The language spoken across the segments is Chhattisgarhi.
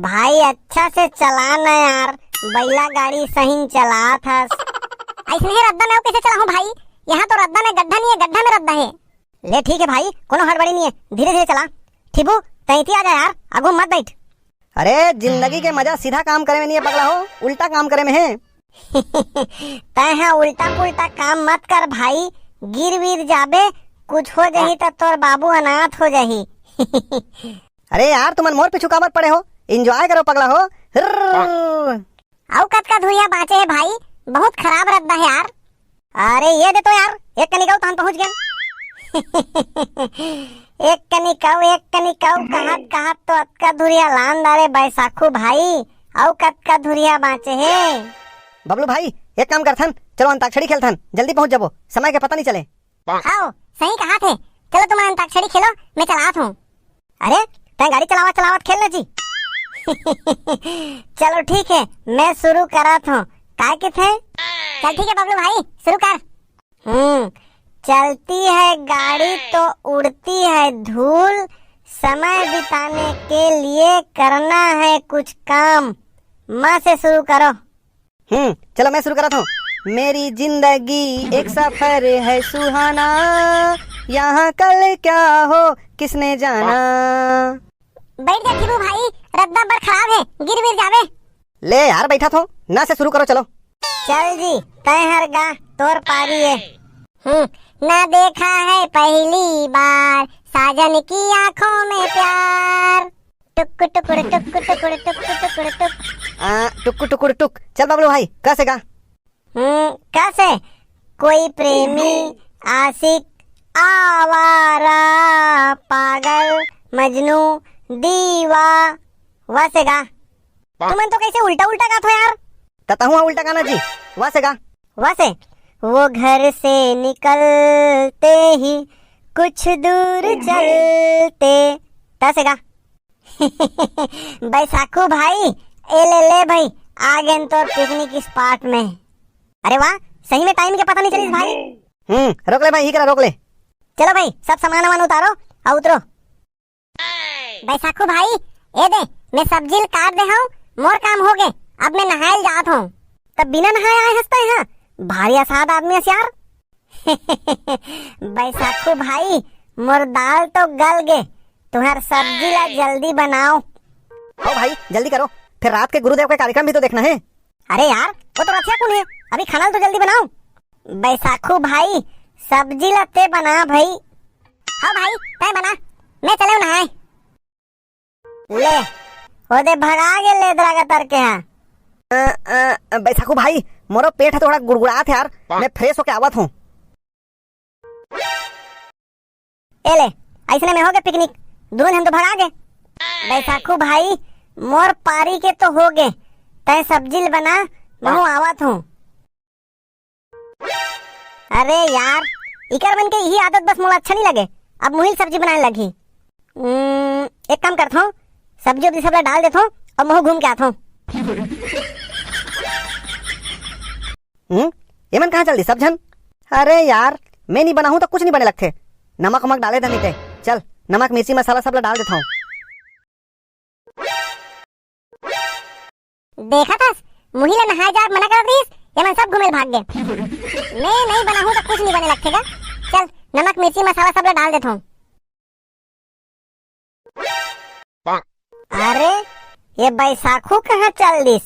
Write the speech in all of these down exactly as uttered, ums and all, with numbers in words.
भाई, अच्छा से चला ना यार, बैला गाड़ी सही चलात हस। अइसने रद्दा में अउ कइसे चलाहूं भाई? यहाँ तो रद्दा में गड्ढा नहीं है, गड्ढा में रद्दा है। ले ठीक है भाई, कोनो हड़बड़ी नहीं है, धीरे धीरे चला। ठिबू, तैं इती आ जा यार, आगू मत बैठ। अरे, जिंदगी के मजा सीधा काम करे में नहीं है पगला हो, उल्टा काम करे में है। तैं हा उल्टा पुल्टा काम मत कर भाई, गिर विर जाबे, कुछ हो जाही त तोर बाबू अनाथ हो जाही। अरे यार, तुमन मोर पीछू काबर पड़े हो? एंजॉय करो पगला हो। हिर्र। अउ कतका धुरिया बांचे हे भाई, बहुत खराब रद्दा हे यार। अरे ये दे तो यार, एक कनी कऊ तहन पहुंच गेन। एक कनी कऊ, एक कनी कऊ, कहत कहत तो अतका धुरिया लान डारे बैसाखू भाई, अउ कतका धुरिया बांचे हे। बबलू भाई, एक काम करथन, चलो अंताक्षरी खेलथन, जल्दी पहुंच जाबो, समय के पता नहीं चले। हव, सही कहाथे। चलो तुमन अंताक्षरी खेलो, मैं चलात हूँ। अरे, तैं गाड़ी चलावत चलावत खेल ना जी। चलो ठीक है, मैं शुरू करत हूँ। काय किथे? चल ठीक है बबलू भाई, शुरू कर। हम्म, चलती है गाड़ी तो उड़ती है धूल, समय बिताने के लिए करना है कुछ काम। म से शुरू करो। हम्म, चलो मैं शुरू करत हूँ। मेरी जिंदगी एक सफर है सुहाना, यहाँ कल क्या हो किसने जाना। बैठ जा ठिबू भाई, रद्दा बड़ खराब है, गिर विर जाबे। ले यार, बैठा थो ना से शुरू करो, चलो। चल जी, तय हर गा, तोर पारी है। हम्म, ना देखा है पहली बार साजन की आंखों में प्यार। टुक टुकुर टुक टुकुर टुक टुकुर टुक। आ, टुक टुकुर टुक। चल बबलू भाई, क से गा। हम्म, क से? कोई प्रेमी, आशिक, आवारा, पागल, मजनू, दीवा। व से गा। तुमन तो कैसे उल्टा उल्टा गात हो यार। त तहूँ उल्टा गाना जी। व से गा। व से? वो घर से निकलते ही कुछ दूर चलते। त से गा। बैसाखू भाई, ए ले ले भाई, आ गेन तोर पिकनिक स्पॉट में। अरे वाह, सही में टाइम के पता नहीं चलिस भाई। हम्म, रोक ले भाई, ही करा रोक ले। चलो भाई, सब सामान वामान उतारो अउ उतरो। बैसाखू भाई, ए दे, मैं सब्जी ल काट दे हूँ, मोर काम हो गे, अब मैं नहाए ल जात हूँ। तब बिना नहाए आए हस तैं हा, भारी असाद आदमी हस यार। बैसाखू भाई, मोर दाल तो गल गे, तुहर सब्जी ला जल्दी बनाओ। हो भाई, जल्दी करो, फिर रात के गुरुदेव के कार्यक्रम भी तो देखना है। अरे यार, वो तो रथिया कुन है, अभी खाना तो जल्दी बनाओ। बैसाखू भाई, सब्जी ला ते बना भाई। हाँ भाई, तय बना, मैं चले नहाए। ले, ओदे भगा गे लेदरा का तर के हा। अ, अ, बैसाखू भाई, मोरो पेट ह थोड़ा गुड़गुड़ात हे यार, मैं फ्रेश होके आवत हूँ। ए ले, अइसने में हो गे पिकनिक, दूनों झन तो भगा गे। बैसाखू भाई, मोर पारी के तो हो गे, तय सब्जी ल बना, महूँ आवत हूँ। अरे यार, इकर मन के इही आदत बस मोला अच्छा नहीं लगे। अब मुहिल सब्जी बनाए लगही। उम्म, एक काम करथों, सब्जी उब्जी सबला डाल देथों अउ महूँ घूम के आथों। हम्म, एमन कहाँ चल दी सब झन? अरे यार, मैं नहीं बनाहूँ तो कुछ नहीं बने लगथे। नमक वमक डाले धनी ते। चल, नमक मिर्ची मसाला सबला डाल देथों। देखत हस, मुही ला नहाए जाए मना करत रहिस, एमन सब घूमे ल भाग गे। मैं नहीं बनाहूँ तो कुछ नहीं बने लगथे गा। चल, नमक मिर्ची मसाला सब ला डाल देथों। अरे, ये बैसाखू कहाँ चल दिस?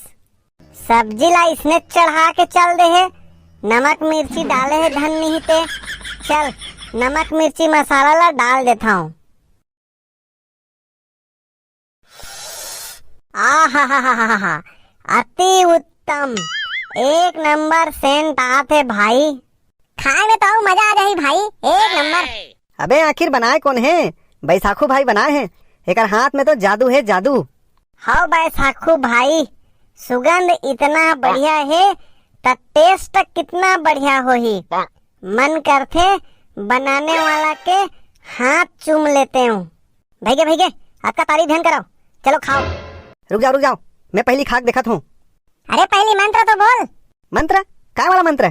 सब्जी ला इसने चढ़ा के चल दे हे, नमक मिर्ची डाले हे धन नहीं ते। चल, नमक मिर्ची मसाला ला डाल देथों। आहाहाहा, अति उत्तम, एक नंबर सेंट आत हे भाई। खाए में तो अउ मजा आ जाही भाई, एक नंबर। अबे आखिर बनाए कोन हे? बैसाखू भाई बनाए हे, एकर हाथ में तो जादू हे, जादू। हव बैसाखू भाई, सुगंध इतना बढ़िया हे, त टेस्ट कितना बढ़िया होही। मन करथे बनाने वाला के हाथ चूम लेते हूँ। भइगे, भइगे, अतका तारीफ झन करव, चलो खाओ। रुक जाओ, रुक जाओ, मैं पहली खाक देखत हूँ। अरे पहली मंत्र तो बोल। मंत्र? काय वाला मंत्र?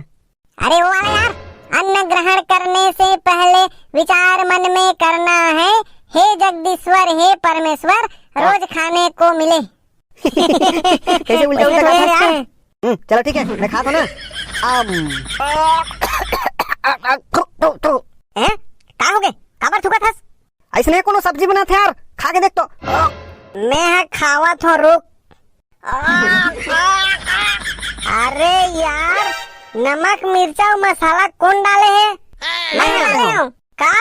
अरे वो वाला यार, अन्न ग्रहण करने से पहले विचार मन में करना है, हे जगदीश्वर, हे परमेश्वर, रोज खाने को मिले। कैसे उल्टा उल्टा वैसे तो खात हस? यार। हम्म, चलो ठीक है, मैं खात हूँ ना। आम। थू, थू, थू। हैं? का हो गे? काबर थूकत हस? अइसने कोनो सब्जी बनाथे यार, खा के देख तो। मैं ह खावत हूँ, रुक। अरे यार, नमक, मिर्चा अउ मसाला कोन डाले हे? मैं डाले हूँ। का?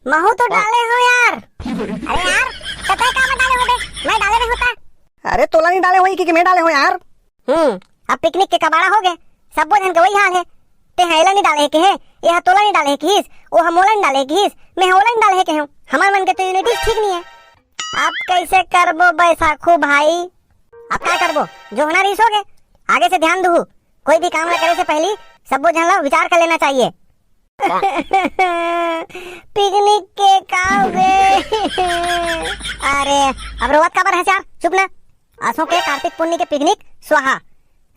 महू तो डाले हो यार। अरे यार, त तैं काबर डाले होबे? मैं डाले नहीं होता। अरे तोला नहीं डाले होही कि, कि मैं डाले हो यार। हम्म, अब पिकनिक के कबाड़ा हो गे, सब्बो झन के वही हाल हे। तैं ह एला नहीं डाले हे के हे, ये ह तोला नहीं डाले हे किहिस, वो ह मोला नहीं डाले हे किहिस, मैं ह ओला नहीं डाले हे के हूँ। हमर मन के तो यूनिटी ठीक नहीं है। अब कैसे करबो बैसाखू भाई? अब का करबो, जो होना रहिस हो गे, आगे से ध्यान दुहू। कोई भी काम ला करे से पहली सब्बो झन ला विचार कर लेना चाहिए। पिकनिक के का हो गे? अरे, अब रोवत काबर हस यार? चुप ना। असो के कार्तिक पुन्नी के पिकनिक स्वाहा,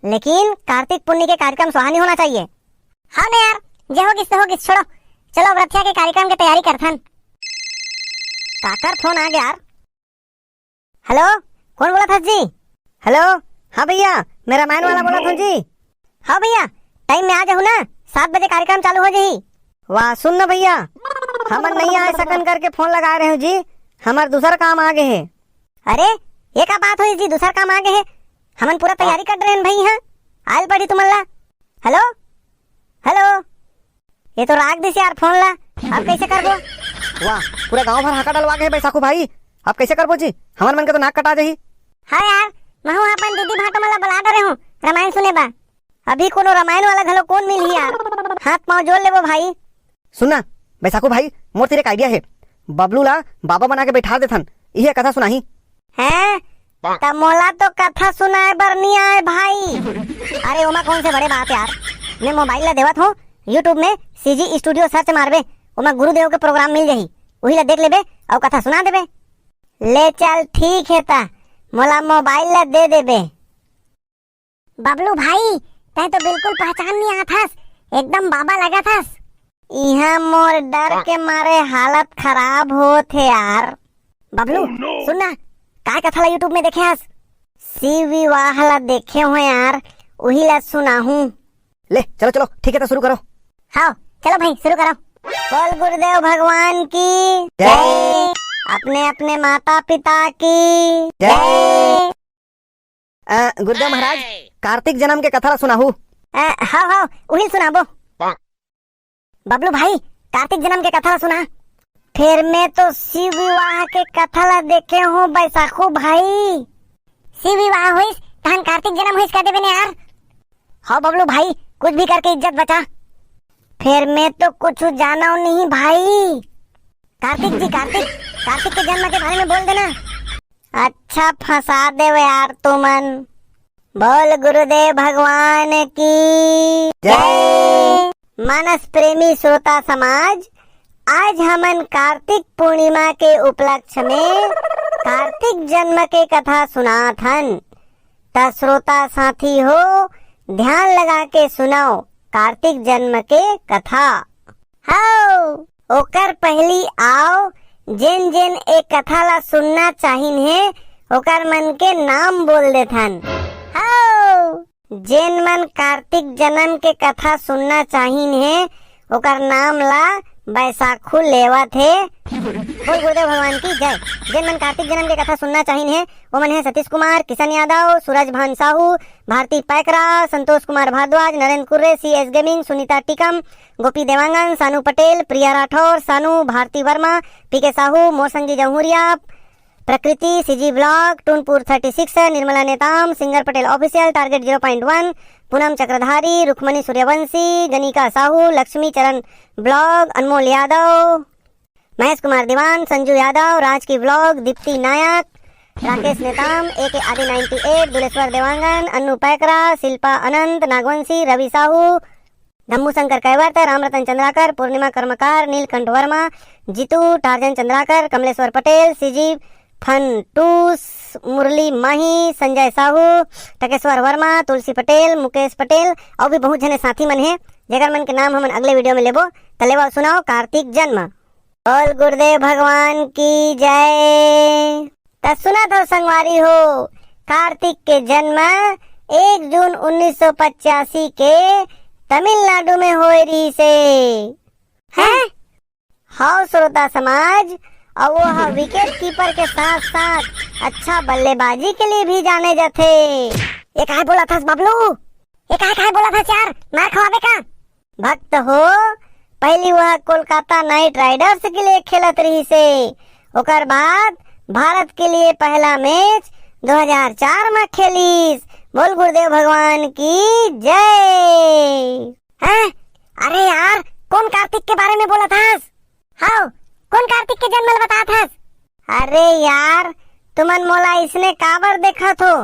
लेकिन कार्तिक पुन्नी के कार्यक्रम स्वाहा नहीं होना चाहिए। हाँ ना यार, जे हो गिस तो हो गिस, छोड़ो। चलो अब रथिया के कार्यक्रम के तैयारी करथन। काकर फोन आ गया यार? हेलो, कोन बोलत हस जी? हेलो, हाँ भैया, मैं रामायण वाला बोलत हूँ जी। हाँ भैया, टाइम में आ जाहू ना, सात बजे कार्यक्रम चालू हो जाही। वाह, सुन ना भैया, हमन नहीं आ सकन करके फोन लगा रहे हूँ जी, हमर दूसर काम आ गए हे। अरे, ये का बात होइस जी, दूसर काम आ गए हे? हमन पूरा तैयारी कर रहे हैं भाई, हाँ, आयल पड़ी तुमन ला। हेलो, हेलो, ये तो राख दिस यार फोन ला, अब कैसे करबो? वाह, पूरा गांव भर हाका डलवा गए हे बैसाखू भाई, अब कैसे करबो जी? हमर मन के तो नाक कटा जाही। हाँ यार, महू अपन दीदी भांटो मन ला बुला डरे हूँ रामायण सुने बा। अभी कोनो रामायण वाला घलो कोन मिलही यार, हाथ पाँव जोड़ लेबो भाई। सुन ना बैसाखू भाई, मोर तीर एक आइडिया हे, बबलू ला बाबा बना के बैठा देथन, इहे कथा सुनाही। हैं? त मोला तो कथा सुनाए बर नहीं आए भाई। अरे ओमा कौन से बड़े बात यार, मैं मोबाइल ला देवत हूँ, YouTube में सीजी स्टूडियो सर्च मारबे, ओमा गुरुदेव के प्रोग्राम मिल जाही, उही ला देख लेबे अउ कथा सुना देबे। ले चल ठीक हे ता, मोला मोबाइल ला दे देबे। बबलू भाई, तैं तो बिल्कुल पहचान नहीं आत हस, एकदम बाबा लगत हस। इहाँ मोर डर के मारे हालत खराब होत हे यार। बबलू, सुन ना, काय कथा ला YouTube में देखे हस? शिव विवाह ला देखे हो यार, उही ला सुनाहूँ। ले, चलो, चलो, ठीक है, तो शुरू करो। हाँ, चलो भाई, शुरू करो। बोल गुरुदेव भगवान की जय। अपने अपने माता पिता की जय। अ, गुरुदेव महाराज, कार्तिक जन्म के कथा ला सुनाहू। अ, हव, हव, उही सुनाबो। बबलू भाई, कार्तिक जन्म के कथा ला सुना। फेर मैं तो शिव विवाह के कथा ला देखे हूँ बैसाखू भाई। शिव विवाह होइस, तहन कार्तिक जन्म होइस कह देबे ने यार। हव बबलू भाई, कुछ भी करके इज्जत बचा। फेर मैं तो कुछ जानव नहीं भाई। कार्तिक जी, कार्तिक, कार्तिक के जन्म के बारे में बोल देना। अच्छा फंसा देवे यार तुमन। बोल गुरुदेव भगवान की जय। मानस प्रेमी श्रोता समाज, आज हमन कार्तिक पूर्णिमा के उपलक्ष्य में कार्तिक जन्म के कथा सुनात हन। त श्रोता साथी हो, ध्यान लगा के सुनव कार्तिक जन्म के कथा। हव, ओकर पहिली आव, जेन जेन ए कथा ला सुनना चाहिन हे, ओकर मन के नाम बोल देथन। हव, जेन मन कार्तिक जन्म के कथा सुनना चाहिन हे, ओकर नाम ला बैसाखू लेवत हे। बोल गुरुदेव भगवान की जय। जेन मन कार्तिक जन्म के कथा सुनना चाहिन हे, ओमन हे Satish Kumar, Kishan Yadav, Suraj Bhan Sahu, Bharti Paikra, Santosh Kumar Bharadwaj, Narendra Kurre, C S gaming, Sunita Tikam, Gopi Dewangan, Sanu Patel, प्रिया राठौर, सानू, भारती वर्मा, पीके साहू, मोर संगी जौहरिया, Prakriti, CG blog, Toonpur thirty six, Nirmala Netam, singer Patel official, target zero point one, Poonam Chakradhari, Rukmani Suryavanshi, Ganika Sahu, Laxmi Charan blog, Anmol Yadav, Mahesh Kumar Diwan, Sanju Yadav, Raj की blog, Deepti Nayak, Rakesh Netam, A K Adi ninety eight, Duleshwar Dewangan, Annu Paikra, Shilpa Anant, Nagvanshi, Ravi Sahu, Dhammu Shankar Kaivart, Ramratan Chandrakar, Purnima Karmakar, Neelkanth Verma, Jitu, Tarzan Chandrakar, Kamleshwar Patel, CG फन टूस, मुरली माही, संजय साहू, टकेश्वर वर्मा, तुलसी पटेल, मुकेश पटेल, अउ भी बहुत झने साथी मन हे, जेकर मन के नाम हमन अगले वीडियो में लेबो। त लेवा सुनाओ कार्तिक जन्म। बोल गुरुदेव भगवान की जय। त सुनत हो संगवारी हो, कार्तिक के जन्म एक जून उन्नीस सौ पचासी के तमिलनाडु में होए रहिसे। हैं? हव श्रोता समाज, अउ वो ह विकेट कीपर के साथ साथ अच्छा बल्लेबाजी के लिए भी जाने जाथे। ये काय बोलत हस बबलू? ये काय काय बोलत हस यार? मार खवाबे का? भक्त हो, पहली वह कोलकाता नाइट राइडर्स के लिए खेलत रहिसे, ओकर बाद भारत के लिए पहला मैच दो हज़ार चार में खेलिस। बोल गुरुदेव भगवान की जय। हैं? अरे यार, कोन कार्तिक के बारे में बोलत हस? हव, कोन कार्तिक के जन्म ल बतात हस? अरे यार, तुमन मोला इसने काबर देखत हो?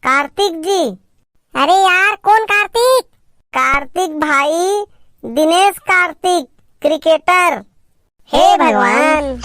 कार्तिक जी। अरे यार, कोन कार्तिक? कार्तिक भाई, दिनेश कार्तिक, क्रिकेटर। हे भगवान,